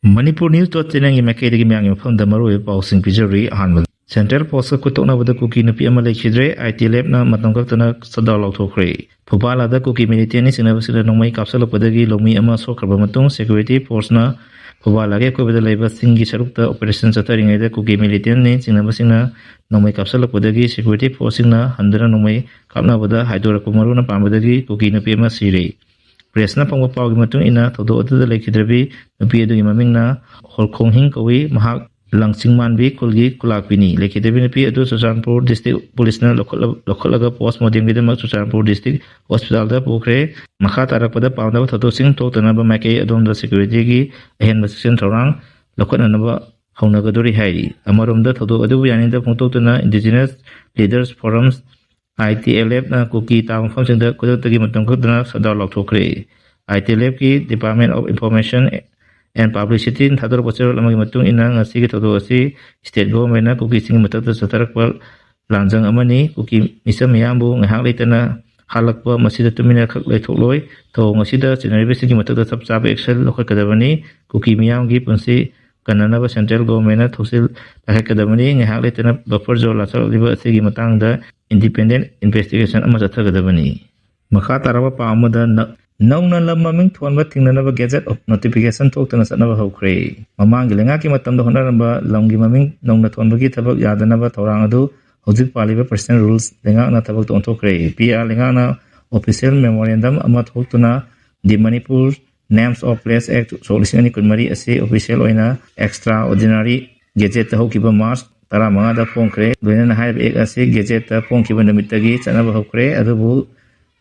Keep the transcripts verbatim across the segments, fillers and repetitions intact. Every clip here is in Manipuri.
Manipur News dot channelꯒꯤ ꯃꯥꯏꯀꯩꯗꯒꯤ ꯃꯌꯥꯝꯒꯤ ꯃꯐꯝꯗ ꯃꯔꯨꯑꯣꯏꯕ ꯄꯥꯎꯁꯤꯡ ꯄꯤꯖꯔꯤ꯫ ꯑꯍꯥꯟꯕꯗ, Central Forceꯀ ꯈꯨꯠꯇꯣꯛꯅꯕꯗ ꯀꯨꯀꯤ ꯅꯨꯄꯤ ꯑꯃ ꯂꯩꯈꯤꯗ꯭ꯔꯦ꯫ ITLFꯅ ꯃꯇꯝ ꯀꯛꯇꯅ shutdown ꯂꯥꯎꯊꯣꯛꯈ꯭ꯔꯦ꯫ ꯐꯨꯕꯥꯂꯥꯗ ꯀꯨꯀꯤ militantꯅꯤ ꯆꯤꯡꯅꯕꯁꯤꯡꯅ ꯅꯣꯡꯃꯩ ꯀꯥꯞꯁꯤꯜꯂꯛꯄꯗꯒꯤ ꯂꯧꯃꯤ ꯑꯃ ꯁꯣꯛꯈ꯭ꯔꯕ ꯃꯇꯨꯡ, security forceꯅ ꯐꯨꯕꯥꯂꯥꯒꯤ ꯑꯀꯣꯏꯕꯗ ꯂꯩꯕ ꯆꯤꯡꯒꯤ ꯁꯔꯨꯛꯇ operation ꯆꯠꯊꯔꯤꯉꯩꯗ ꯀꯨꯀꯤ militantꯅꯤ ꯆꯤꯡꯅꯕꯁꯤꯡꯅ ꯅꯣꯡꯃꯩ ꯀꯥꯞꯁꯤꯜꯂꯛꯄꯗꯒꯤ security forceꯁꯤꯡꯅ ꯍꯟꯗꯨꯅ ꯅꯣꯡꯃꯩ ꯀꯥꯞꯅꯕꯗ ꯍꯥꯏꯗꯣꯔꯛꯄ ꯃꯔꯨꯅ ꯄꯥꯟꯕꯗꯒꯤ ꯀꯨꯀꯤ ꯅꯨꯄꯤ ꯑꯃ ꯁꯤꯔꯦ꯫ Pressꯅ ꯐꯪꯕ ꯄꯥꯎꯒꯤ ꯃꯇꯨꯡ ꯏꯟꯅ, ꯊꯧꯗꯣꯛ ꯑꯗꯨꯗ ꯂꯩꯈꯤꯗ꯭ꯔꯕꯤ ꯅꯨꯄꯤ ꯑꯗꯨꯒꯤ ꯃꯃꯤꯡꯅ ꯍꯣꯜꯈꯣꯡꯍꯤꯡ ꯀꯧꯏ꯫ ꯃꯍꯥꯛ ꯂꯪꯆꯤꯡꯃꯥꯟꯕꯤ ꯈꯨꯜꯒꯤ ꯈꯨꯂꯥꯛꯄꯤꯅꯤ꯫ ꯂꯩꯈꯤꯗ꯭ꯔꯕꯤ ꯅꯨꯄꯤ ꯑꯗꯨ ꯆꯨꯔꯆꯥꯟꯄꯨꯔ district policeꯅ ꯂꯧꯈꯠꯂ-, ꯂꯧꯈꯠꯂꯒ post mortemꯒꯤꯗꯃꯛ ꯆꯨꯔꯆꯥꯟꯄꯨꯔ district hospitalꯗ ꯄꯨꯈ꯭ꯔꯦ꯫ ꯃꯈꯥ ꯇꯥꯔꯛꯄꯗ ꯄꯥꯝꯗꯕ ꯊꯧꯗꯣꯛꯁꯤꯡ ꯊꯣꯛꯇꯅꯕ ꯃꯥꯏꯀꯩ ꯑꯗꯣꯝꯗ securityꯒꯤ ꯑꯍꯦꯟꯕ ꯆꯦꯛꯁꯤꯟ ꯊꯧꯔꯥꯡ ꯂꯧꯈꯠꯅꯅꯕ ꯍꯧꯅꯒꯗꯣꯔꯤ ꯍꯥꯏꯔꯤ꯫ ꯑꯃꯔꯣꯝꯗ, ꯊꯧꯗꯣꯛ ꯑꯗꯨꯕꯨ ꯌꯥꯅꯤꯡꯗꯕ ꯐꯣꯡꯗꯣꯛꯇꯨꯅ Indigenous Leaders Forums, ITLFꯅ ꯀꯨꯀꯤ ꯇꯥꯕ ꯃꯐꯝꯁꯤꯡꯗ ꯈꯨꯗꯛꯇꯒꯤ ꯃꯇꯝ ꯀꯛꯇꯅ shutdown ꯂꯥꯎꯊꯣꯛꯈ꯭ꯔꯦ꯫ ITLFꯀꯤ Department of Information and Publicityꯅ ꯊꯥꯗꯣꯔꯛꯄ ꯆꯦꯔꯣꯜ ꯑꯃꯒꯤ ꯃꯇꯨꯡ ꯏꯟꯅ, ꯉꯁꯤꯒꯤ ꯊꯧꯗꯣꯛ ꯑꯁꯤ state governmentꯅ ꯀꯨꯀꯤꯁꯤꯡꯒꯤ ꯃꯊꯛꯇ ꯆꯠꯊꯔꯛꯄ ꯂꯥꯟꯖꯪ ꯑꯃꯅꯤ꯫ ꯀꯨꯀꯤ ꯃꯤꯆꯝ ꯃꯤꯌꯥꯝꯕꯨ ꯉꯥꯏꯍꯥꯛ ꯂꯩꯇꯅ ꯍꯥꯠꯂꯛꯄ, ꯃꯁꯤꯗ ꯇꯨꯃꯤꯟꯅ ꯈꯛ ꯂꯩꯊꯣꯛꯂꯣꯏ꯫ ꯊꯧꯑꯣꯡ ꯑꯁꯤꯗ ꯆꯤꯡꯅꯔꯤꯕꯁꯤꯡꯒꯤ ꯃꯊꯛꯇ ꯆꯞ ꯆꯥꯕ action ꯂꯧꯈꯠꯀꯗꯕꯅꯤ꯫ ꯀꯨꯀꯤ ꯃꯤꯌꯥꯝꯒꯤ ꯄꯨꯟꯁꯤ ꯀꯟꯅꯅꯕ central governmentꯅ ꯊꯧꯁꯤꯜ ꯄꯥꯏꯈꯠꯀꯗꯕꯅꯤ꯫ ꯉꯥꯏꯍꯥꯛ ꯂꯩꯇꯅ buffer zone ꯂꯥꯟꯊꯣꯛꯂꯤꯕ ꯑꯁꯤꯒꯤ ꯃꯇꯥꯡꯗ independent investigation ꯑꯃ ꯆꯠꯊꯒꯗꯕꯅꯤ꯫ ꯃꯈꯥ ꯇꯥꯔꯛꯄ ꯄꯥꯎ ꯑꯃꯗ, ꯅ-, ꯅꯧꯅ ꯂꯝ ꯃꯃꯤꯡ ꯊꯣꯟꯕ ꯊꯤꯡꯅꯅꯕ gazette notification ꯊꯣꯛꯇꯨꯅ ꯆꯠꯅꯕ ꯍꯧꯈ꯭ꯔꯦ꯫ ꯃꯃꯥꯡꯒꯤ ꯂꯩꯉꯥꯛꯀꯤ ꯃꯇꯝꯗ ꯍꯣꯠꯅꯔꯝꯕ ꯂꯝꯒꯤ ꯃꯃꯤꯡ ꯅꯧꯅ ꯊꯣꯟꯕꯒꯤ ꯊꯕꯛ ꯌꯥꯗꯅꯕ ꯊꯧꯔꯥꯡ ꯑꯗꯨ ꯍꯧꯖꯤꯛ ꯄꯥꯜꯂꯤꯕ President Rules ꯂꯩꯉꯥꯛꯅ ꯊꯕꯛꯇ ꯑꯣꯟꯊꯣꯛꯈ꯭ꯔꯦ꯫ PR ꯂꯩꯉꯥꯛꯅ official memorandum ꯑꯃ ꯊꯣꯛꯇꯨꯅ The Manipur Names of Place Act ꯁꯣꯛ ꯂꯤꯁꯤꯡ ꯑꯅꯤ ꯀꯨꯟꯃꯔꯤ ꯑꯁꯤ official ꯑꯣꯏꯅ extraordinary gazetteꯇ ꯍꯧꯈꯤꯕ March ꯇꯔꯥꯃꯉꯥꯗ ꯐꯣꯡꯈ꯭ꯔꯦ꯫ ꯂꯣꯏꯅꯅ ꯍꯥꯏꯔꯤꯕ act ꯑꯁꯤ gazetteꯇ ꯐꯣꯡꯈꯤꯕ ꯅꯨꯃꯤꯠꯇꯒꯤ ꯆꯠꯅꯕ ꯍꯧꯈ꯭ꯔꯦ꯫ ꯑꯗꯨꯕꯨ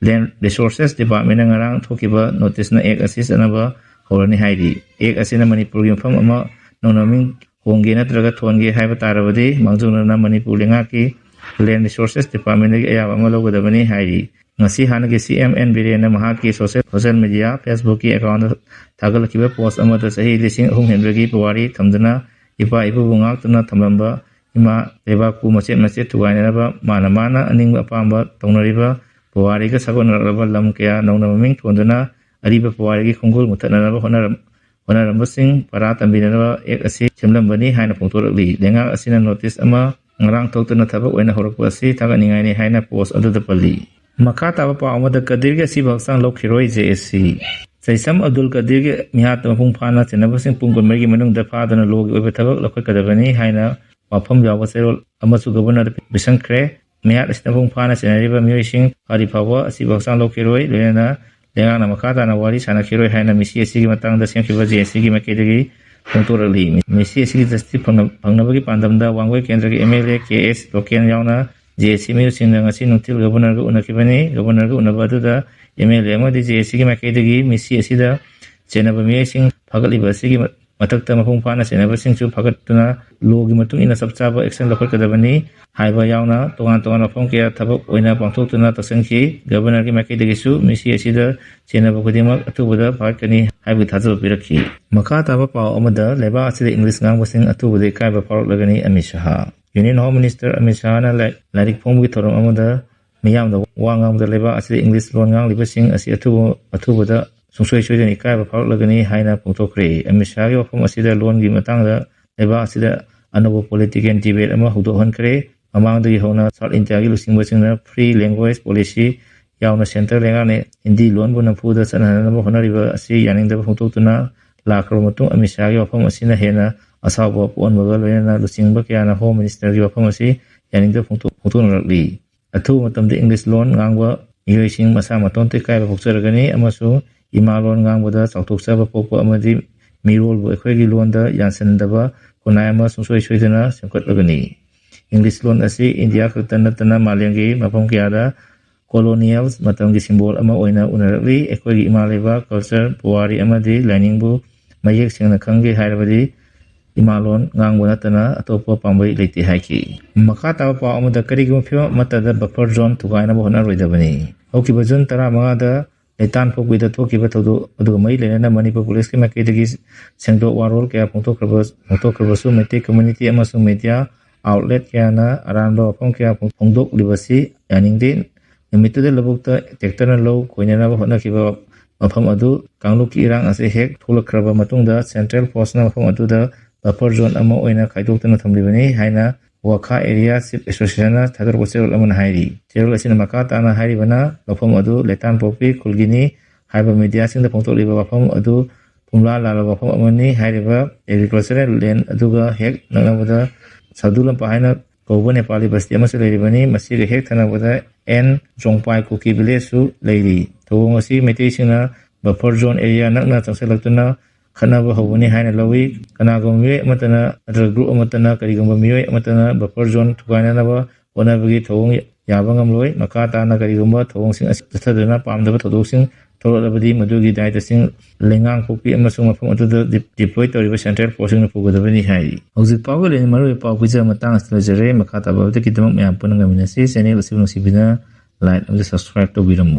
Land Resources Departmentꯅ ꯉꯔꯥꯡ ꯊꯣꯛꯈꯤꯕ noticeꯅ act ꯑꯁꯤ ꯆꯠꯅꯕ ꯍꯧꯔꯅꯤ ꯍꯥꯏꯔꯤ꯫ Act ꯑꯁꯤꯅ ꯃꯅꯤꯄꯨꯔꯒꯤ ꯃꯐꯝ ꯑꯃ ꯅꯧꯅ ꯃꯃꯤꯡ ꯍꯣꯡꯒꯦ ꯅꯠꯇ꯭ꯔꯒ ꯊꯣꯟꯒꯦ ꯍꯥꯏꯕ ꯇꯥꯔꯕꯗꯤ, ꯃꯥꯡꯖꯧꯅꯅ ꯃꯅꯤꯄꯨꯔ ꯂꯩꯉꯥꯛꯀꯤ Land Resources Departmentꯇꯒꯤ ꯑꯌꯥꯕ ꯑꯃ ꯂꯧꯒꯗꯕꯅꯤ ꯍꯥꯏꯔꯤ꯫ ꯉꯁꯤ ꯍꯥꯟꯅꯒꯤ CM N ꯕꯤꯔꯦꯟꯅ ꯃꯍꯥꯛꯀꯤ social, social media, Facebookꯀꯤ accountꯇ ꯊꯥꯒꯠꯂꯛꯈꯤꯕ post ꯑꯃꯗ ꯆꯍꯤ ꯂꯤꯁꯤꯡ ꯑꯍꯨꯝ ꯍꯦꯟꯕꯒꯤ ꯄꯨꯋꯥꯔꯤ ꯊꯝꯗꯨꯅ ꯏꯄꯥ ꯏꯄꯨꯕꯨ ꯉꯥꯛꯇꯨꯅ ꯊꯝꯂꯝꯕ ꯏꯃꯥ ꯂꯩꯕꯥꯛꯄꯨ ꯃꯆꯦꯠ ꯃꯆꯦꯠ ꯊꯨꯒꯥꯏꯅꯅꯕ ꯃꯥꯅ ꯃꯥꯅ ꯑꯅꯤꯡꯕ ꯑꯄꯥꯝꯕ ꯇꯧꯅꯔꯤꯕ ꯄꯨꯋꯥꯔꯤꯒ ꯁꯥꯒꯣꯟꯅꯔꯛꯂꯕ ꯂꯝ ꯀꯌꯥ ꯅꯧꯅ ꯃꯃꯤꯡ ꯊꯣꯟꯗꯨꯅ ꯑꯔꯤꯕ ꯄꯨꯋꯥꯔꯤꯒꯤ ꯈꯣꯡꯒꯨꯜ ꯃꯨꯊꯠꯅꯅꯕ ꯍꯣꯠꯅꯔꯝ-, ꯍꯣꯠꯅꯔꯝꯕꯁꯤꯡ ꯄꯔꯥ ꯇꯝꯕꯤꯅꯅꯕ ꯑꯦꯛ ꯑꯁꯤ ꯁꯦꯝꯂꯝꯕꯅꯤ ꯍꯥꯏꯅ ꯐꯣꯡꯗꯣꯔꯛꯂꯤ꯫ ꯂꯩꯉꯥꯛ ꯑꯁꯤꯅ ꯅꯣꯇꯤꯁ ꯑꯃ ꯉꯔꯥꯡ ꯊꯣꯛꯇꯨꯅ ꯊꯕꯛ ꯑꯣꯏꯅ ꯍꯧꯔꯛꯄ ꯑꯁꯤ ꯊꯥꯒꯠꯅꯤꯡꯉꯥꯏꯅꯤ ꯍꯥꯏꯅ ꯄꯣꯁ ꯑꯗꯨꯗ ꯄꯜꯂꯤ꯫ ꯃꯈꯥ ꯇꯥꯕ ꯄꯥꯎ ꯑꯃꯗ, ꯀꯗꯤꯔꯒꯤ ꯑꯁꯤꯕ ꯍꯛꯆꯥꯡ ꯂꯧꯈꯤꯔꯣꯏ, ꯖꯦ ꯑꯦꯁ ꯁꯤ꯫ ꯆꯩꯁꯝ ꯑꯕꯗꯨꯜ ꯀꯗꯤꯔꯒꯤ ꯃꯤꯍꯥꯠꯇ ꯃꯄꯨꯡ ꯐꯥꯅ ꯆꯦꯟꯅꯕꯁꯤꯡ ꯄꯨꯡ ꯀꯨꯟꯃꯔꯤꯒꯤ ꯃꯅꯨꯡꯗ ꯐꯥꯗꯨꯅ ꯂꯣꯒꯤ ꯑꯣꯏꯕ ꯊꯕꯛ ꯂꯧꯈꯠꯀꯗꯕꯅꯤ ꯍꯥꯏꯅ ꯋꯥꯐꯝ ꯌꯥꯎꯕ ꯆꯦꯔꯣꯜ ꯑꯃꯁꯨ ꯒꯕꯔꯅꯔꯗ ꯄꯤꯁꯤꯟꯈ꯭ꯔꯦ꯫ ꯃꯤꯍꯥꯠ ꯑꯁꯤꯗ ꯃꯄꯨꯡ ꯐꯥꯅ ꯆꯦꯟꯅꯔꯤꯕ ꯃꯤꯑꯣꯏꯁꯤꯡ ꯐꯥꯗ꯭ꯔꯤ ꯐꯥꯎꯕ ꯑꯁꯤꯕ ꯍꯛꯆꯥꯡ ꯂꯧꯈꯤꯔꯣꯏ, ꯂꯣꯏꯅꯅ ꯂꯩꯉꯥꯛꯅ ꯃꯈꯥ ꯇꯥꯅ ꯋꯥꯔꯤ ꯁꯥꯅꯈꯤꯔꯣꯏ ꯍꯥꯏꯅ ꯃꯤꯁꯤ ꯑꯁꯤꯒꯤ ꯃꯇꯥꯡꯗ ꯁꯦꯝꯈꯤꯕ ꯖꯦ ꯑꯦꯁ ꯁꯤꯒꯤ ꯃꯥꯏꯀꯩꯗꯒꯤ ꯐꯣꯡꯗꯣꯔꯛꯂꯤ꯫ ꯃꯤꯁꯤ ꯑꯁꯤꯒꯤ ꯖꯁꯇꯤꯁ ꯐꯪꯅ-, ꯐꯪꯅꯕꯒꯤ ꯄꯥꯟꯗꯝꯗ ꯋꯥꯡꯒꯣꯏ ꯀꯦꯟꯗ꯭ꯔꯒꯤ M L A K S local ꯌꯥꯎꯅ ꯖꯦ ꯑꯦꯁ ꯁꯤ ꯃꯤꯑꯣꯏꯁꯤꯡꯅ ꯉꯁꯤ ꯅꯨꯡꯊꯤꯜ ꯒꯕꯔꯅꯔꯒ ꯎꯅꯈꯤꯕꯅꯤ꯫ ꯒꯕꯔꯅꯔꯒ ꯎꯅꯕ ꯑꯗꯨꯗ ꯑꯦꯝ ꯑꯦꯜ ꯑꯦ ꯑꯃꯗꯤ ꯖꯦ ꯑꯦꯁ ꯁꯤꯒꯤ ꯃꯥꯏꯀꯩꯗꯒꯤ ꯃꯤꯁꯤ ꯑꯁꯤꯗ ꯆꯦꯟꯅꯕ ꯃꯤꯑꯣꯏꯁꯤꯡ ꯐꯥꯒꯠꯂꯤꯕ ꯑꯁꯤꯒꯤ ꯃ-, ꯃꯊꯛꯇ ꯃꯄꯨꯡ ꯐꯥꯅ ꯆꯦꯟꯅꯕꯁꯤꯡꯁꯨ ꯐꯥꯒꯠꯇꯨꯅ ꯂꯣꯒꯤ ꯃꯇꯨꯡ ꯏꯟꯅ ꯆꯞ ꯆꯥꯕ ꯑꯦꯛꯁꯟ ꯂꯧꯈꯠꯀꯗꯕꯅꯤ ꯍꯥꯏꯕ ꯌꯥꯎꯅ ꯇꯣꯉꯥꯟ ꯇꯣꯉꯥꯟꯕ ꯃꯐꯝ ꯀꯌꯥ ꯊꯕꯛ ꯑꯣꯏꯅ ꯄꯥꯡꯊꯣꯛꯇꯨꯅ ꯇꯛꯁꯤꯟꯈꯤ꯫ ꯒꯕꯔꯅꯔꯒꯤ ꯃꯥꯏꯀꯩꯗꯒꯤꯁꯨ ꯃꯤꯁꯤ ꯑꯁꯤꯗ ꯆꯦꯟꯅꯕ ꯈꯨꯗꯤꯡꯃꯛ ꯑꯊꯨꯕꯗ ꯐꯥꯒꯠꯀꯅꯤ ꯍꯥꯏꯕꯒꯤ ꯊꯥꯖꯕ ꯄꯤꯔꯛꯈꯤ꯫ ꯃꯈꯥ ꯇꯥꯕ ꯄꯥꯎ ꯑꯃꯗ, ꯂꯩꯕꯥꯛ ꯑꯁꯤꯗ ꯏꯪꯂꯤꯁ ꯉꯥꯡꯕꯁꯤꯡ ꯑꯊꯨꯕꯗ ꯏꯀꯥꯏꯕ ꯐꯥꯎꯔꯛꯂꯒꯅꯤ, ꯑꯃꯤꯠ ꯁꯍꯥ꯫ ꯌꯨꯅꯤꯌꯟ ꯍꯣꯝ ꯃꯤꯅꯤꯁꯇꯔ ꯑꯃꯤꯠ ꯁꯍꯥꯅ ꯂꯥꯏ-, ꯂꯥꯏꯔꯤꯛ ꯐꯣꯡꯕꯒꯤ ꯊꯧꯔꯝ ꯑꯃꯗ ꯃꯤꯌꯥꯝꯗ ꯋꯥ ꯉꯥꯡꯕꯗ ꯂꯩꯕꯥꯛ ꯑꯁꯤꯗ ꯏꯪꯂꯤꯁ ꯂꯣꯟ ꯉꯥꯡꯂꯤꯕꯁꯤꯡ ꯑꯁꯤ ꯑꯊꯨꯕ, ꯑꯊꯨꯕꯗ ꯁꯨꯡꯁꯣꯏ ꯁꯣꯏꯗꯅ ꯏꯀꯥꯏꯕ ꯐꯥꯎꯔꯛꯂꯒꯅꯤ ꯍꯥꯏꯅ ꯐꯣꯡꯗꯣꯛꯈ꯭ꯔꯦ꯫ ꯑꯃꯤꯠ ꯁꯍꯥꯒꯤ ꯋꯥꯐꯝ ꯑꯁꯤꯗ ꯂꯣꯟꯒꯤ ꯃꯇꯥꯡꯗ ꯂꯩꯕꯥꯛ ꯑꯁꯤꯗ ꯑꯅꯧꯕ ꯄꯣꯂꯤꯇꯤꯀꯦꯜ ꯗꯤꯕꯦꯠ ꯑꯃ ꯍꯧꯗꯣꯛꯍꯟꯈ꯭ꯔꯦ꯫ ꯃꯃꯥꯡꯗꯒꯤ ꯍꯧꯅ ꯁꯥꯎꯠ ꯏꯟꯗꯤꯌꯥꯒꯤ ꯂꯨꯆꯤꯡꯕꯁꯤꯡꯅ ꯐ꯭ꯔꯤ ꯂꯦꯡꯒ꯭ꯋꯦꯖ ꯄꯣꯂꯤꯁꯤ ꯌꯥꯎꯅ ꯁꯦꯟꯇ꯭ꯔꯦꯜ ꯂꯩꯉꯥꯛꯅ ꯍꯤꯟꯗꯤ ꯂꯣꯟꯕꯨ ꯅꯝꯐꯨꯗ ꯆꯠꯅꯍꯟꯅꯕ ꯍꯣꯠꯅꯔꯤꯕ ꯑꯁꯤ ꯌꯥꯅꯤꯡꯗꯕ ꯐꯣꯡꯗꯣꯛꯇꯨꯅ ꯂꯥꯛꯈ꯭ꯔꯕ ꯃꯇꯨꯡ ꯑꯃꯤꯠ ꯁꯍꯥꯒꯤ ꯋꯥꯐꯝ ꯑꯁꯤꯅ ꯍꯦꯟꯅ ꯑꯁꯥꯎꯕ ꯄꯣꯛꯍꯟꯕꯒ ꯂꯣꯏꯅꯅ ꯂꯨꯆꯤꯡꯕ ꯀꯌꯥꯅ ꯍꯣꯝ ꯃꯤꯅꯤꯁꯇꯔꯒꯤ ꯋꯥꯐꯝ ꯑꯁꯤ ꯌꯥꯅꯤꯡꯗꯕ ꯐꯣꯡꯗꯣꯛ-, ꯐꯣꯡꯗꯣꯛꯅꯔꯛꯂꯤ꯫ ꯑꯊꯨꯕ ꯃꯇꯝꯗ ꯏꯪꯂꯤꯁ ꯂꯣꯟ ꯉꯥꯡꯕ ꯃꯤꯑꯣꯏꯁꯤꯡ ꯃꯁꯥ ꯃꯇꯣꯟꯇ ꯏꯀꯥꯏꯕ ꯄꯣꯛꯆꯔꯒꯅꯤ ꯑꯃꯁꯨꯡ ꯏꯃꯥ ꯂꯣꯟ ꯉꯥꯡꯕꯗ ꯆꯥꯎꯊꯣꯛꯆꯕ ꯄꯣꯛꯄ ꯑꯃꯗꯤ ꯃꯤꯔꯣꯜꯕꯨ ꯑꯩꯈꯣꯏꯒꯤ ꯂꯣꯟꯗ ꯌꯥꯟꯁꯤꯟꯗꯕ ꯈꯨꯟꯅꯥꯏ ꯑꯃ ꯁꯨꯡꯁꯣꯏ ꯁꯣꯏꯗꯅ ꯁꯦꯝꯒꯠꯂꯒꯅꯤ꯫ ꯏꯪꯂꯤꯁ ꯂꯣꯟ ꯑꯁꯤ ꯏꯟꯗꯤꯌꯥ ꯈꯛꯇ ꯅꯠꯇꯅ ꯃꯥꯂꯦꯝꯒꯤ ꯃꯐꯝ ꯀꯌꯥꯗ ꯀꯣꯂꯣꯅꯤꯌꯦꯜ ꯃꯇꯝꯒꯤ ꯁꯤꯝꯕꯣꯜ ꯑꯃ ꯑꯣꯏꯅ ꯎꯅꯔꯛꯂꯤ꯫ ꯑꯩꯈꯣꯏꯒꯤ ꯏꯃꯥ ꯂꯩꯕꯥꯛ, ꯀꯜꯆꯔ, ꯄꯨꯋꯥꯔꯤ ꯑꯃꯗꯤ ꯂꯥꯏꯅꯤꯡꯕꯨ ꯃꯌꯦꯛ ꯁꯦꯡꯅ ꯈꯪꯒꯦ ꯍꯥꯏꯔꯕꯗꯤ ꯏꯃꯥ ꯂꯣꯟ ꯉꯥꯡꯕ ꯅꯠꯇꯅ ꯑꯇꯣꯞꯄ ꯄꯥꯝꯕꯩ ꯂꯩꯇꯦ ꯍꯥꯏꯈꯤ꯫ ꯃꯈꯥ ꯇꯥꯕ ꯄꯥꯎ ꯑꯃꯗ, ꯀꯔꯤꯒꯨꯝꯕ ꯐꯤꯕꯝ ꯑꯃꯠꯇꯗ ꯕꯐꯔ ꯖꯣꯟ ꯊꯨꯒꯥꯏꯅꯕ ꯍꯣꯠꯅꯔꯣꯏꯗꯕꯅꯤ꯫ ꯍꯧꯈꯤꯕ ꯖꯨꯟ ꯇꯔꯥꯃꯉꯥꯗ ꯂꯩꯇꯥꯟ ꯄꯣꯛꯄꯤꯗ ꯊꯣꯛꯈꯤꯕ ꯊꯧꯗꯣꯛ ꯑꯗꯨꯒ ꯃꯔꯤ ꯂꯩꯅꯅ ꯃꯅꯤꯄꯨꯔ ꯄꯨꯂꯤꯁꯀꯤ ꯃꯥꯏꯀꯩꯗꯒꯤ ꯁꯦꯡꯗꯣꯛ ꯋꯥꯔꯣꯜ ꯀꯌꯥ ꯐꯣꯡꯗꯣꯛꯈ꯭ꯔꯕ-, ꯐꯣꯡꯗꯣꯛꯈ꯭ꯔꯕꯁꯨ ꯃꯩꯇꯩ ꯀꯝꯃ꯭ꯌꯨꯅꯤꯇꯤ ꯑꯃꯁꯨꯡ ꯃꯦꯗꯤꯌꯥ ꯑꯥꯎꯠꯂꯦꯠ ꯀꯌꯥꯅ ꯑꯔꯥꯟꯕ ꯋꯥꯐꯝ ꯀꯌꯥ ꯐꯣꯡ-, ꯐꯣꯡꯗꯣꯛꯂꯤꯕꯁꯤ ꯌꯥꯅꯤꯡꯗꯦ꯫ ꯅꯨꯃꯤꯠꯇꯨꯗ ꯂꯧꯕꯨꯛꯇ ꯇ꯭ꯔꯦꯛꯇꯔꯅ ꯂꯧ ꯈꯣꯏꯅꯅꯕ ꯍꯣꯠꯅꯈꯤꯕ ꯃꯐꯝ ꯑꯗꯨ ꯀꯥꯡꯂꯨꯞꯀꯤ ꯏꯔꯥꯡ ꯑꯁꯤ ꯍꯦꯛ ꯊꯣꯛꯂꯛꯈ꯭ꯔꯕ ꯃꯇꯨꯡꯗ Central Forceꯅ ꯃꯐꯝ ꯑꯗꯨꯗ buffer zone ꯑꯃ ꯑꯣꯏꯅ ꯈꯥꯏꯗꯣꯛꯇꯨꯅ ꯊꯝꯂꯤꯕꯅꯤ ꯍꯥꯏꯅ Wakha Area Chief Associationꯅ ꯊꯥꯗꯣꯔꯛꯄ ꯆꯦꯔꯣꯜ ꯑꯃꯅ ꯍꯥꯏꯔꯤ꯫ ꯆꯦꯔꯣꯜ ꯑꯁꯤꯅ ꯃꯈꯥ ꯇꯥꯅ ꯍꯥꯏꯔꯤꯕꯅ, ꯃꯐꯝ ꯑꯗꯨ ꯂꯩꯇꯥꯝꯄꯣꯛꯄꯤ ꯈꯨꯜꯒꯤꯅꯤ ꯍꯥꯏꯕ mediaꯁꯤꯡꯗ ꯐꯣꯡꯗꯣꯛꯂꯤꯕ ꯋꯥꯐꯝ ꯑꯗꯨ ꯄꯨꯝꯂꯥ ꯂꯥꯜꯂꯕ ꯋꯥꯐꯝ ꯑꯃꯅꯤ꯫ ꯍꯥꯏꯔꯤꯕ agricultural land ꯑꯗꯨꯒ ꯍꯦꯛ ꯅꯛꯅꯕꯗ ꯁꯥꯗꯨ ꯂꯝꯄꯥꯛ ꯍꯥꯏꯅ ꯀꯧꯕ ꯅꯦꯄꯥꯂꯤ ꯕꯁꯇꯤ ꯑꯃꯁꯨ ꯂꯩꯔꯤꯕꯅꯤ꯫ ꯃꯁꯤꯒ ꯍꯦꯛ ꯊꯪꯅꯕꯗ ꯑꯦꯟ ꯖꯣꯡꯄꯥꯏ ꯀꯨꯀꯤ villageꯁꯨ ꯂꯩꯔꯤ꯫ ꯊꯧꯑꯣꯡ ꯑꯁꯤ ꯃꯩꯇꯩꯁꯤꯡꯅ buffer zone area ꯅꯛꯅ ꯆꯪꯁꯤꯜꯂꯛꯇꯨꯅ ꯈꯠꯅꯕ ꯍꯧꯒꯅꯤ ꯍꯥꯏꯅ ꯂꯧꯏ꯫ ꯀꯅꯥꯒꯨꯝꯕ ꯃꯤꯑꯣꯏ ꯑꯃꯠꯇꯅ ꯅꯠꯇ꯭ꯔꯒ group ꯑꯃꯠꯇꯅ ꯀꯔꯤꯒꯨꯝꯕ ꯃꯤꯑꯣꯏ ꯑꯃꯠꯇꯅ buffer zone ꯊꯨꯒꯥꯏꯅꯅꯕ ꯍꯣꯠꯅꯕꯒꯤ ꯊꯧꯑꯣꯡ ꯌꯥꯕ ꯉꯝꯂꯣꯏ꯫ ꯃꯈꯥ ꯇꯥꯅ ꯀꯔꯤꯒꯨꯝꯕ ꯊꯧꯑꯣꯡꯁꯤꯡ ꯑꯁꯤ ꯆꯠꯊꯗꯨꯅ ꯄꯥꯝꯗꯕ ꯊꯧꯗꯣꯛꯁꯤꯡ ꯊꯣꯛꯂꯛꯂꯕꯗꯤ ꯃꯗꯨꯒꯤ ꯗꯥꯏꯇꯁꯤꯡ ꯂꯩꯉꯥꯡꯄꯣꯛꯄꯤ ꯑꯃꯁꯨꯡ ꯃꯐꯝ ꯑꯗꯨꯗ deploy ꯇꯧꯔꯤꯕ Central Forceꯁꯤꯡꯅ ꯄꯨꯒꯗꯕꯅꯤ ꯍꯥꯏꯔꯤ꯫ ꯍꯧꯖꯤꯛ ꯐꯥꯎꯕꯒꯤ ꯑꯣꯏꯅ ꯃꯔꯨꯑꯣꯏꯕ ꯄꯥꯎ ꯄꯤꯖꯕ ꯃꯇꯥꯡ ꯑꯁꯤꯗ ꯂꯣꯏꯖꯔꯦ꯫ ꯃꯈꯥ ꯇꯥꯕꯗꯒꯤꯗꯃꯛ ꯃꯌꯥꯝ ꯄꯨꯟꯅ ꯉꯝꯃꯤꯟꯅꯁꯤ꯫ Channel ꯑꯁꯤꯕꯨ ꯅꯨꯡꯁꯤꯕꯤꯗꯨꯅ like ꯑꯃꯗꯤ subscribe ꯇꯧꯕꯤꯔꯝꯃꯨ꯫